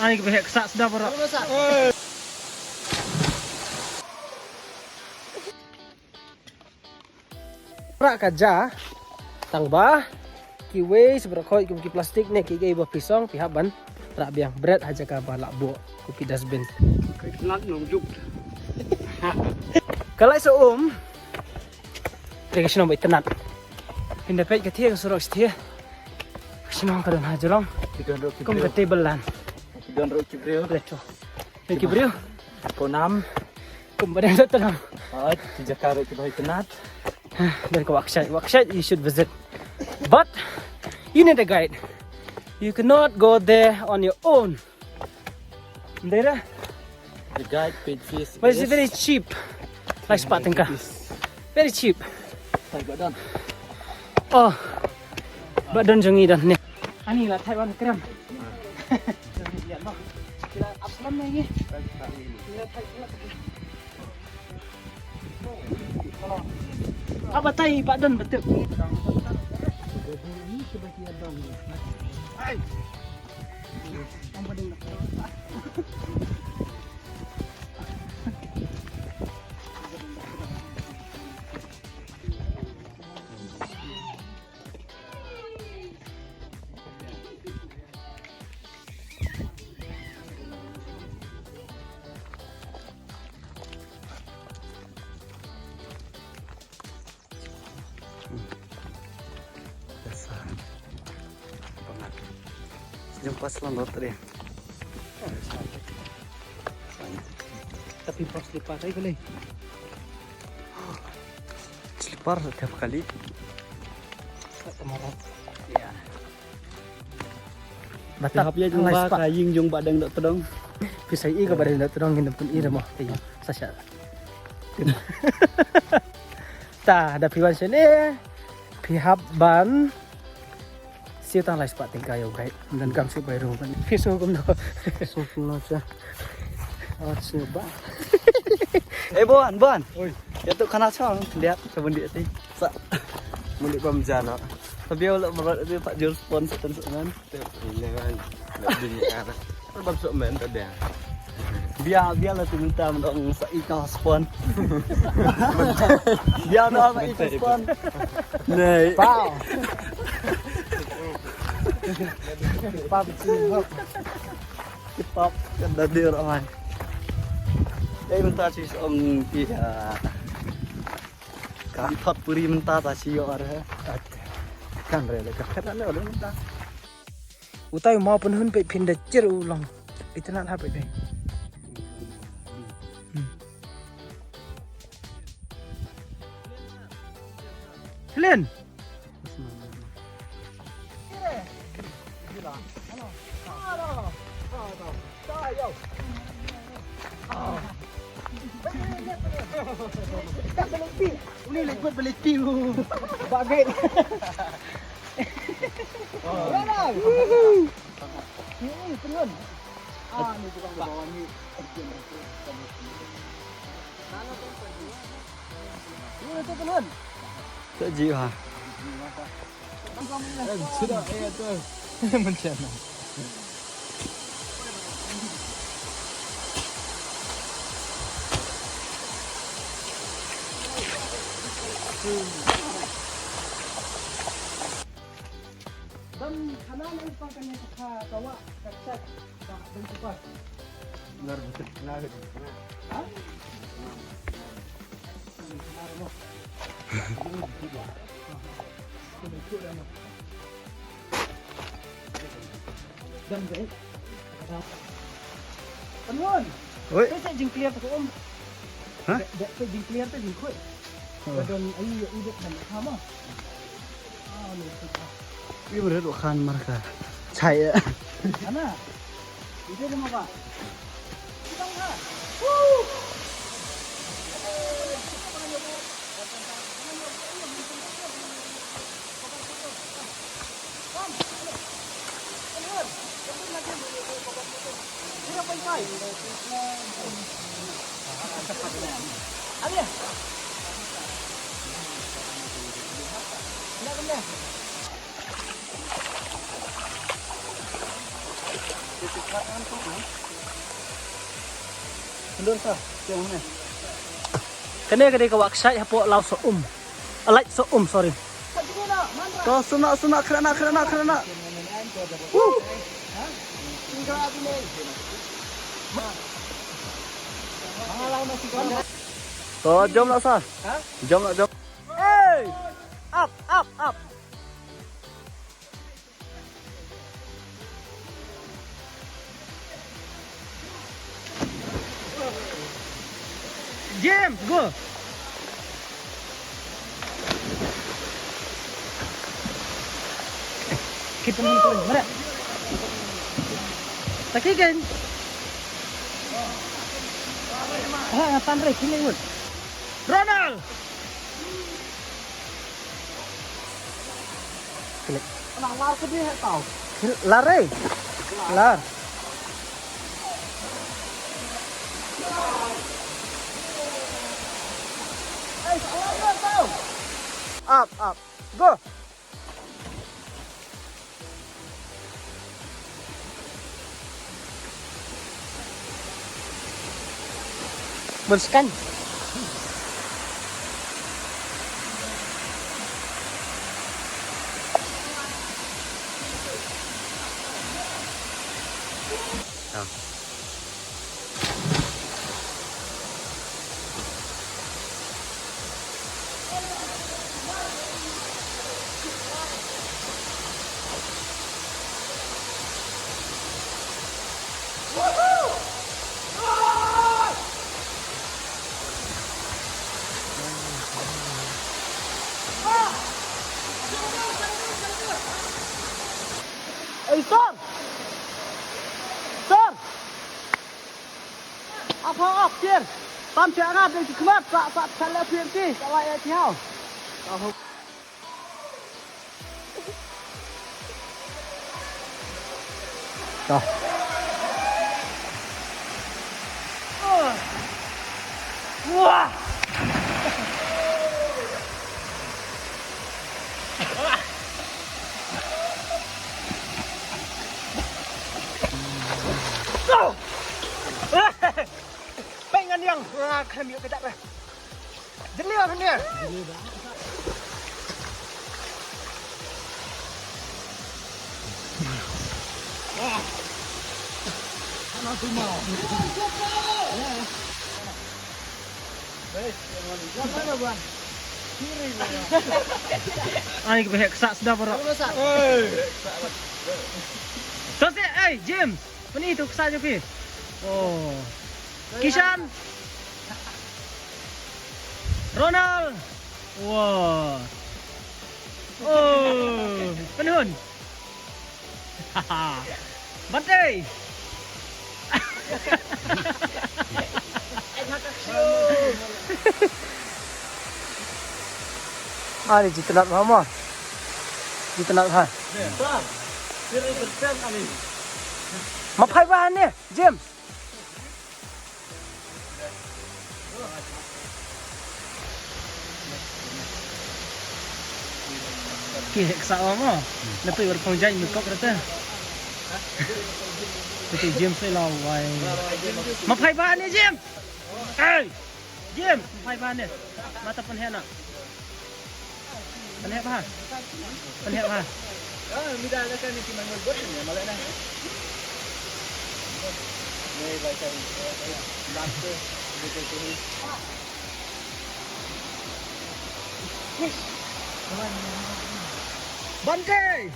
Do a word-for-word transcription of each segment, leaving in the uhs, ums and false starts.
Ai, ka behek sak sedap baroh. Pra ka ja. Tang ba kiwei sa baroh khoit kum ki plastik ne kiei ba phi song phi hap ban rah biang bret ha jaka ba lah buh kum ki dustbin. Ka itynnad nongjuk. Ka lai sa um. Te ka shnong ba itynnad. Phin da peit ka thia ka surok sthia. Ka shnong ka don ha jrong. Ki don ruh ki briew. Kum ka table land. Ki don ruh ki briew. Leto. Ki briew. Ko nam. Kum ba dang da tram. Hooid, ki jaka ruh ki ba itynnad. Don ka workshop, workshop you should visit. But you need a guide. You cannot go there on your own. Ndera? The guide paid fees. But it's very cheap. Lai spah tyngka. Very cheap. Thai ba don. Oh. Ba don jong i don ni. Ani la thai wan krem. Kila aplam lagi. Kila thai kila. Apa tai ba don betul. Hai. Biasa. Bangat. Jumpa selon rot tadi. Tapi pas slipar tadi kali. Slipar setiap kali. Tak kemarat. Ya. Batat. Hap ïa jong ba ka ïing jong ba dang dok tdong. Pisa i ka ba dang dok tdong ngin pun i da mo. Sa sha. Ta da phi wan shane. Phi hap ban siew tang lai spah tyngka ïa u guide. Ym don kam siew bai ruh ban. Phi siew kumno? Siew kumno cha. Acha ba. Eh Bon, Bon. Oi. Ïa tu khana chong liat sa bundi ti. Sa. Bundi bam jana. Tabiau la marat ti tak jur spon sa tan sa man. Te ni man. La ding ana. Bam sok men ta dia. Bia bia la tu mynta men ong sa i ka spon. Bia no ma i ka spon. Nei. Pau. Pau. Pop kan da dir oi. Ei mynta chi ong ti ha. Kan thot puri mynta ta chi yor ha. Kan re le ka khat le mynta. Utai mau pynhun pe phin da chir u long. Itynnad ha pe dei. Hmm. Helen. Ka ji ha. Dam khana ne pa kane ka ka wa ka chat ba dam tu pa. Ngar betul ngar. Ha? Oi. Te jingkliar te ko um. Ha? Te jingkliar te jingkhuid. Don ai ïa u dek ban kham. Ah, ni tu. Ih, berat khan marka. Chai. Ana. Ide dia apa? Kita ha. Kane ka dei ka wah kshaid hapoh Law Soh Um. A, Lait Soh Um, sorry. To, suna, suna, khrana, khrana, khrana. Woo! To, jom lah sa. Jom lah, jom. Hey! Up, up, up. James, go. Keep on going. Mara. Taki again. Ah, tan re, kini yun. Ronald. Klik. Lar re. Lar. Up, up. Go. Berskan. Ei, sir! Sir! Ap ha ap, tier. Tam che nga dei ki khmat, sa, sa, sa la P M T, sa la ya ti hau. Dah. Wah. Pyngan yang, ah, khlem ïoh ka dak re. Jylliew khyndiat. Ani ka behek ksa sda baroh. Hey. To se, ei, James. Mani tu ksa jong phi. Oh. Kishan. Ronald. Wah. Oh. Penhun. Bante. Ani jitanat mama. Jitanat ha. Ma phai ba ne, James. Ki hek sa wa mo. Na tu wer phong jai mi kok rata. Tu James la wai. Ma phai ba ne James. Hey. James, phai ba ne. Mata pynheh na. Pynheh ba. Pynheh ba. Ah, mida la kan ki mangol bot ni, mala na. Ni ba kan. Lam tu, betul tu ni. Bante!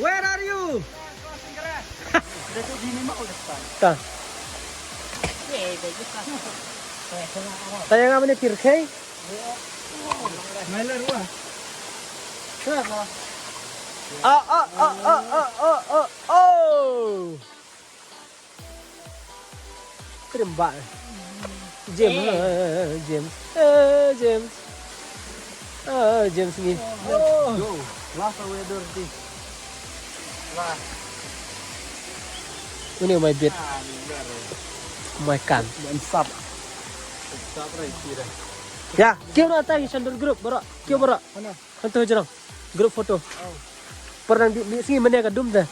Where are you? Ta. Ta yang apa ni pirkhei? Ah, ah, ah, ah, ah, ah, ah, oh. Krim ba. James, eh, James, eh, James. Ah, James ni. Yo, last weather ti. Lah. Ini my bed. Ah, ni biar. My kan. Dan sap. Sap rai kira. Ya, kira ta hi sandal group, bro. Kira, bro. Mana? Kan tu jrong. Group photo. Oh. Pernah di, di sini mana ka dum dah.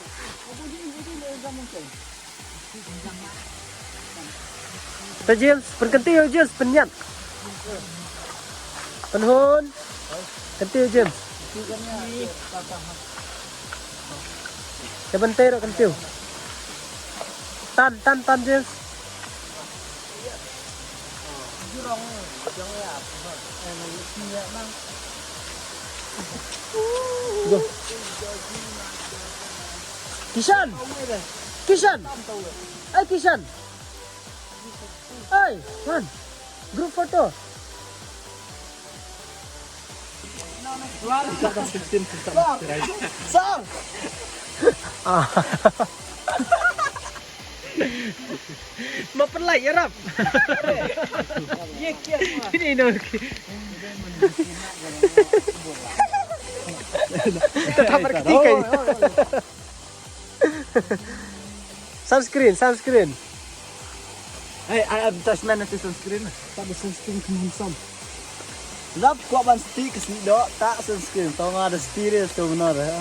Ta James, pynkyntiew James, pynïat. Pynhun. Kyntiew James. Te ban te ro kyntiew. Tan, tan, tan James. Go. Kishan. Kishan. Hey Kishan. Hey, man. Group photo. Sir. Ah. Ma pynlait ïarap. Ini no. Tetap berketika. Sunscreen, sunscreen. Hey, I advertisement nanti sunscreen. Tak ada sunscreen kena handsome. Lap kuat ban stick ke sini dok, tak sunscreen. Tau ada steril tu benar ya.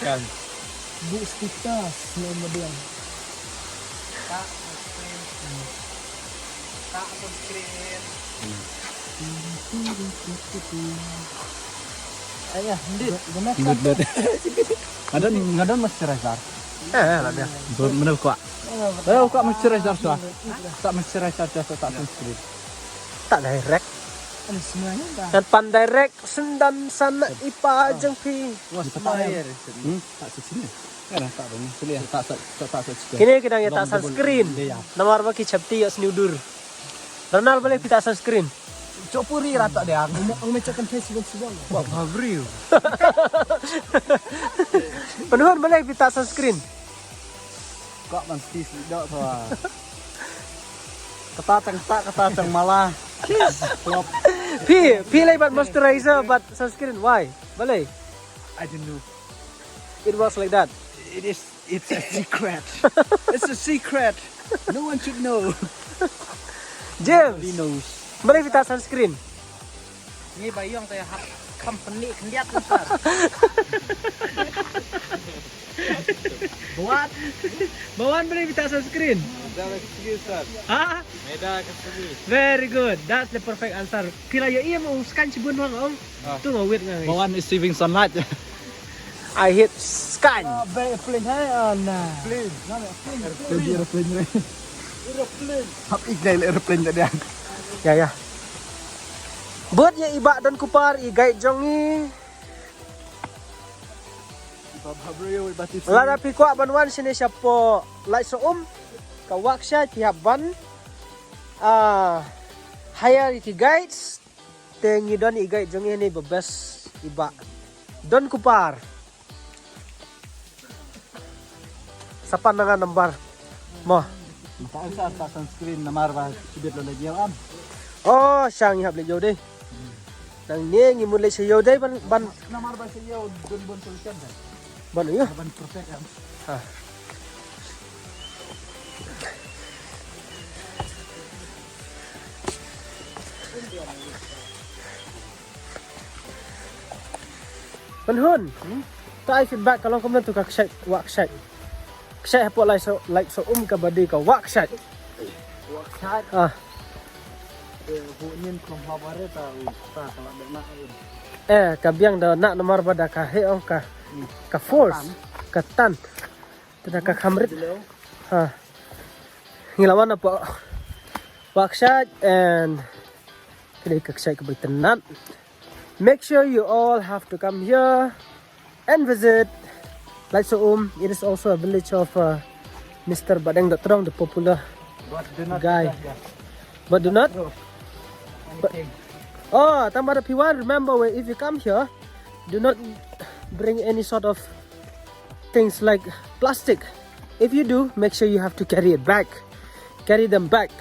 Kan. Bu stick tas nama dia. Tak sunscreen. Tak sunscreen. Ayah, ndit. Ndit, ndit. Ngadon, ngadon moisturizer. Eh, lah dia. Bener kuat. Bener kuat moisturizer suah. Tak moisturizer suah, tak sunscreen. Tak direct. Kan pan direct, sendan sana ipa jeng pi. Hmm? Tak sini. Kan tak dong. Sini tak tak tak tak. Kini kita kita sunscreen. Namar ba ki chapti ya sniudur. Ronald balik pita sunscreen. Copuri rata dia. Ang mecha kan face sibon sibon. Wah, bhagriu. Penuhun balik pita sunscreen. Kok man stis dok so. Kata tang tak, kata tang malah. Phi, phi lai bat moisturizer, bat sunscreen. Why? Balik. I don't know. It works like that. It is. It's a secret. It's a secret. No one should know. James. Nobody knows. Balik pita sunscreen. Ni bayong saya hap company kendiat tu sir. Buat. Bawan balik pita sunscreen. Meda ka segi sir. Ha? Meda ka segi. Very good. That's the perfect answer. Pila yo iya mo scan chibun wang om. Tu mo wit ngai. Bawan is saving sunlight. I hate sky. Ah, bai plane hai ana. Plane. Nama plane? Plane, aeroplane re. Aeroplane. Hap ignai le aeroplane tadi. Ya, ya. Bud ya iba don kupar i guide jong i. Iba bhabrio iba tipsi. Lada phi kwah ban wan shane shapoh Laisoum ka Wakshait phi hap ban. Ah, hire ki guides. Te ngi don i guide jong i ne ba best iba. Don kupar. Sapan na nga number. Mo. Mata sa sa sunscreen namar ba sibit lo lagi am. Oh, shang i hap le yo dei. Nang ne ngi mun le sha yo dei ban ban. Namar ba sha yo don bon solution dei. Ban yo. Ban protect am. Ha. Pynhun. Hmm? Ta ai feedback ka long kumno tu ka kshaid, wah kshaid. Kshaid hapoh Laiso, Laisoum ka ba dei ka wah kshaid. Wah kshaid. Ah. Eh, bu nyin khlong hla bare ta u ta ka la dei na u. Eh, ka biang da na namar ba da ka he ong ka. Hmm. Ka force. Ka tan. Ka tan. Te da ka kham rit. Ha. Ngi la wan hapoh wah kshaid and ka dei ka kshaid ka ba itynnad. Make sure you all have to come here and visit Laisoum. It is also a village of uh, Mister Badeng Dr. Trong, the popular guy. But do not. But, oh, tang ba da phi wan, remember where if you come here, do not bring any sort of things like plastic. If you do, make sure you have to carry it back. Carry them back.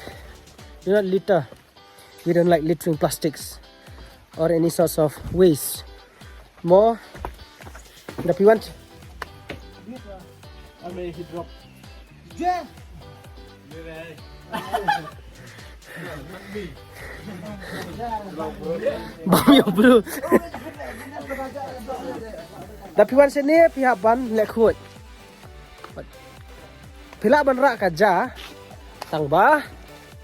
Do not litter. We don't like littering plastics or any sorts of waste. Mo, da phi wan. Ame he drop. Bam yo bro. Da phi wan shane phi hap ban leh khuid. Phi lah ban rah ka ja, tang ba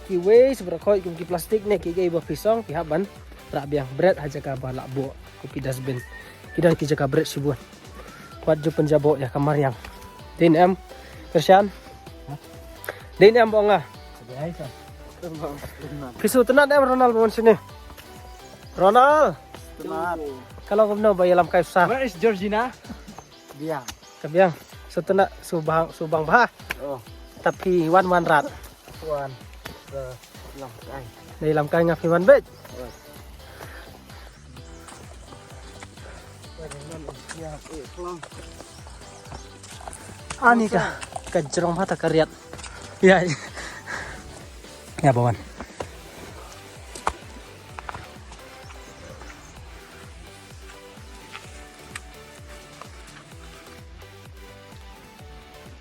ki waste baroh khoit kum ki plastik ne ki kei ba phi song, phi hap ban rah biang bret ha jaka ba lah buh kum ki dustbin. Ki don ki jaka bret shibun. Wat ju pynjaboh ïa ka mariang. Dei ne em, Krishan? Dei ne em, ba ong nga? Phi sngewtynnat em, Ronald, ba wan shane? Ronald! Ka long kumno ba ïalam kai sah? Where is Georgina? Biang. Ka biang. Sngewtynnat, sngewbang, sngewbang bha. Oh. Te phi wan, wan rat. Wan. Ka ïalam kai. Dei ïalam kai, nga phi wan beit. Oh. Ani ka, ka jrong bha ta ka riat. Ïa. Ïa, ba wan.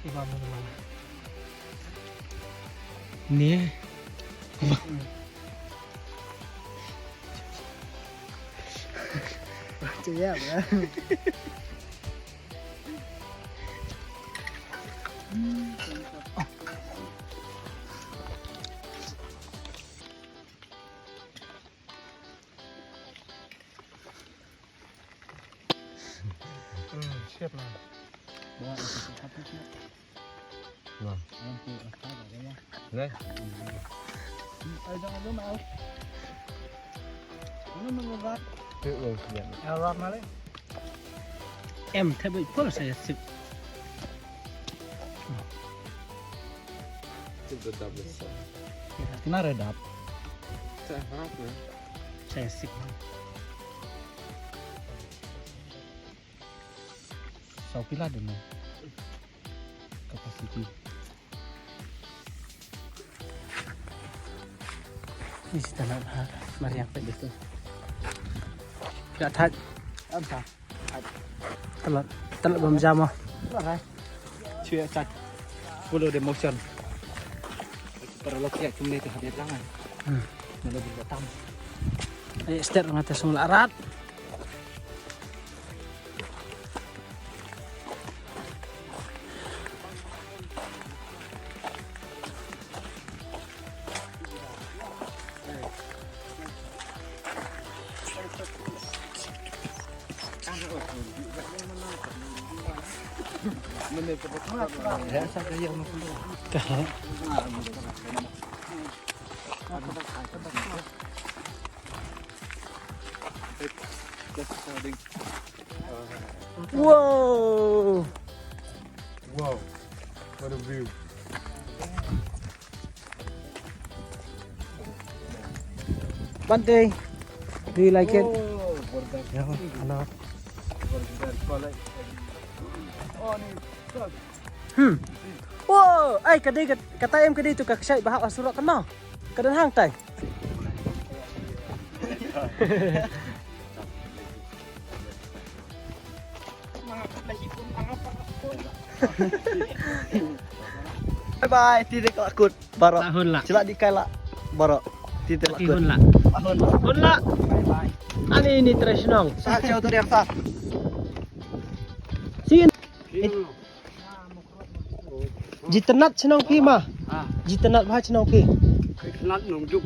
Iba mana mana. Ni. Baca ya, Bang. Hmm, siap, man. Bawa nasi satu siap. Nah. Ayam tu, apa, apa, ya? Nah. Hmm, ayo, jangan dulu, mau. Ini mengubat. Yuk, Bang, siap. Ya, Bang, malik. Em, thep beit pol sa ïa sip. Sip da dap da sa. Kena re dap. Sa harap, ya. Sa ïa sip. Saw pila dei mo. Capacity. Ni sita na ha, mariang peit dei tu. Ïa thait. Am sa. Thait. Telat, telat bam jam ah. Telat, eh. Cuy, thait. Follow the motion. Para lok ïa kumne tu habis lang, eh. Hmm. Nalo di batam. Eh, step ngata sung larat. Wow. Wow. What a view. Bante, do you like it? Oh, for that. Yeah, I know. For that, collect. Oh, ni, stop. Hmm. Wow, ai, ka dei ka, kata em ka dei tu ka kshaid ba hap ha surok kano. Ka don hangtai. Bye bye, ti dei ka la kut, baroh. Tahun la. Sila di kai la, baroh. Ti dei la kut. Tahun la. Tahun la. Tahun la. Bye bye. Ani ni trai shnong. Sa chau tu dia sa. Sin. Sin. Jitynnat shnong phi ma? Ah. Jitynnat bha shnong phi? Jitynnat nongduk.